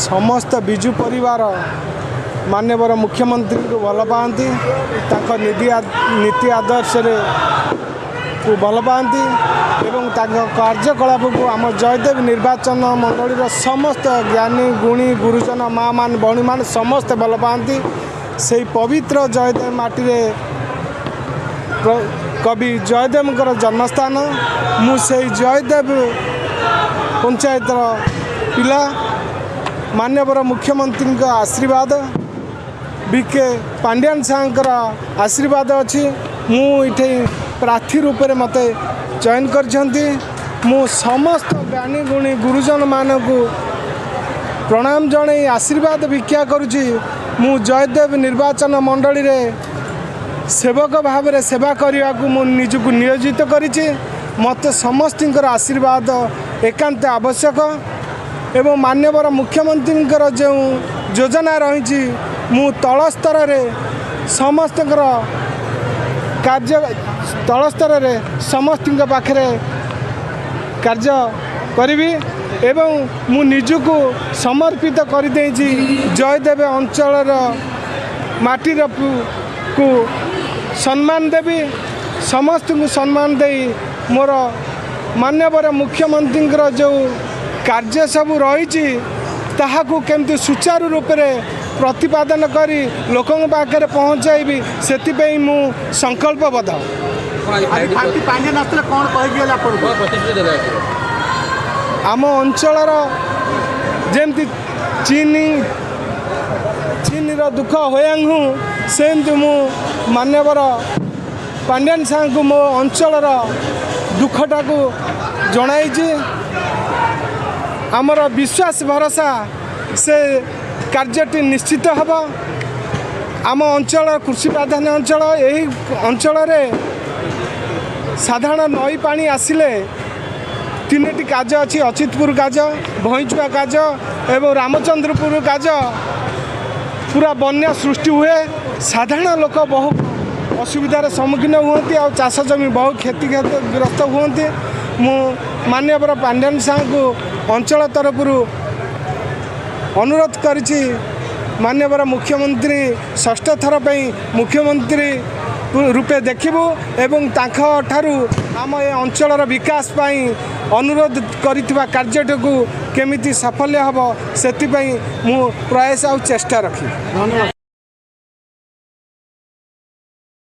ସମସ୍ତ ବିଜୁ ପରିବାର ମାନ୍ୟବର ମୁଖ୍ୟମନ୍ତ୍ରୀଙ୍କୁ ଭଲ ପାଆନ୍ତି, ତାଙ୍କ ନୀତି ଆଦର୍ଶରେ କୁ ଭଲ ପାଆନ୍ତି ଏବଂ ତାଙ୍କ କାର୍ଯ୍ୟକଳାପକୁ ଆମ ଜୟଦେବ ନିର୍ବାଚନ ମଣ୍ଡଳୀର ସମସ୍ତ ଜ୍ଞାନୀ ଗୁଣୀ ଗୁରୁଜନ ମା' ମାନେ ଭଉଣୀମାନେ ସମସ୍ତେ ଭଲ ପାଆନ୍ତି। ସେଇ ପବିତ୍ର ଜୟଦେବ ମାଟିରେ କବି ଜୟଦେବଙ୍କର ଜନ୍ମସ୍ଥାନ। ମୁଁ ସେଇ ଜୟଦେବ ପଞ୍ଚାୟତର ପିଲା। ମାନ୍ୟବର ମୁଖ୍ୟମନ୍ତ୍ରୀଙ୍କ ଆଶୀର୍ବାଦ, ବି କେ ପାଣ୍ଡିଆନ ସାର୍ଙ୍କର ଆଶୀର୍ବାଦ ଅଛି। ମୁଁ ଏଠି ପ୍ରାର୍ଥୀ ରୂପରେ ମୋତେ ଚୟନ କରିଛନ୍ତି। ମୁଁ ସମସ୍ତ ଜ୍ଞାନୀ ଗୁଣୀ ଗୁରୁଜନମାନଙ୍କୁ ପ୍ରଣାମ ଜଣାଇ ଆଶୀର୍ବାଦ ଭିକ୍ଷା କରୁଛି। ମୁଁ ଜୟଦେବ ନିର୍ବାଚନ ମଣ୍ଡଳୀରେ ସେବକ ଭାବରେ ସେବା କରିବାକୁ ମୁଁ ନିଜକୁ ନିୟୋଜିତ କରିଛି। ମୋତେ ସମସ୍ତଙ୍କର ଆଶୀର୍ବାଦ ଏକାନ୍ତ ଆବଶ୍ୟକ ଏବଂ ମାନ୍ୟବର ମୁଖ୍ୟମନ୍ତ୍ରୀଙ୍କର ଯେଉଁ ଯୋଜନା ରହିଛି, ମୁଁ ତଳ ସ୍ତରରେ ସମସ୍ତଙ୍କର କାର୍ଯ୍ୟ, ତଳ ସ୍ତରରେ ସମସ୍ତଙ୍କ ପାଖରେ କାର୍ଯ୍ୟ କରିବି ଏବଂ ମୁଁ ନିଜକୁ ସମର୍ପିତ କରିଦେଇଛି। ଜୟଦେବ ଅଞ୍ଚଳର ମାଟିର କୁ ସମ୍ମାନ ଦେବି, ସମସ୍ତଙ୍କୁ ସମ୍ମାନ ଦେଇ ମୋର ମାନ୍ୟବର ମୁଖ୍ୟମନ୍ତ୍ରୀଙ୍କର ଯେଉଁ କାର୍ଯ୍ୟ ସବୁ ରହିଛି, ତାହାକୁ କେମିତି ସୁଚାରୁ ରୂପରେ ପ୍ରତିପାଦନ କରି ଲୋକଙ୍କ ପାଖରେ ପହଞ୍ଚାଇବି, ସେଥିପାଇଁ ମୁଁ ସଂକଳ୍ପବଦ୍ଧ। ଆଜି ପାଣ୍ଡିଆନ ଆସିଥିଲେ, କ'ଣ କହିକି ଗଲେ ଆପଣଙ୍କୁ? ଆମ ଅଞ୍ଚଳର ଯେମିତି ଚିନିର ଦୁଃଖ ହୋୟାଙ୍ଗୁ, ସେମିତି ମୁଁ ମାନ୍ୟବର ପାଣ୍ଡିଆନ ସାର୍ଙ୍କୁ ମୋ ଅଞ୍ଚଳର ଦୁଃଖଟାକୁ ଜଣାଇଛି। ଆମର ବିଶ୍ୱାସ ଭରସା, ସେ କାର୍ଯ୍ୟଟି ନିଶ୍ଚିତ ହେବ। ଆମ ଅଞ୍ଚଳ କୃଷି ପ୍ରାଧାନ୍ୟ ଅଞ୍ଚଳ। ଏହି ଅଞ୍ଚଳରେ ସାଧାରଣ ନଈ ପାଣି ଆସିଲେ ତିନୋଟି କାଜ ଅଛି, ଅଚିତପୁର କାଜ, ଭଇଁଚୁଆ କାଜ ଏବଂ ରାମଚନ୍ଦ୍ରପୁର କାଜ। ପୁରା ବନ୍ୟା ସୃଷ୍ଟି ହୁଏ। ସାଧାରଣ ଲୋକ ବହୁ ଅସୁବିଧାର ସମ୍ମୁଖୀନ ହୁଅନ୍ତି ଆଉ ଚାଷ ଜମି ବହୁ କ୍ଷତିଗ୍ରସ୍ତ ହୁଅନ୍ତି। ମୁଁ ମାନ୍ୟବର ପାଣ୍ଡିଆନ ସାର୍ଙ୍କୁ ଅଞ୍ଚଳ ତରଫରୁ ଅନୁରୋଧ କରିଛି, ମାନ୍ୟବର ମୁଖ୍ୟମନ୍ତ୍ରୀ ଷଷ୍ଠ ଥର ପାଇଁ ମୁଖ୍ୟମନ୍ତ୍ରୀ ରୂପେ ଦେଖିବୁ ଏବଂ ତାଙ୍କଠାରୁ ଆମ ଏ ଅଞ୍ଚଳର ବିକାଶ ପାଇଁ ଅନୁରୋଧ କରିଥିବା କାର୍ଯ୍ୟଟିକୁ କେମିତି ସାଫଲ୍ୟ ହେବ, ସେଥିପାଇଁ ମୁଁ ପ୍ରୟାସ ଆଉ ଚେଷ୍ଟା ରଖିବି। ଧନ୍ୟବାଦ।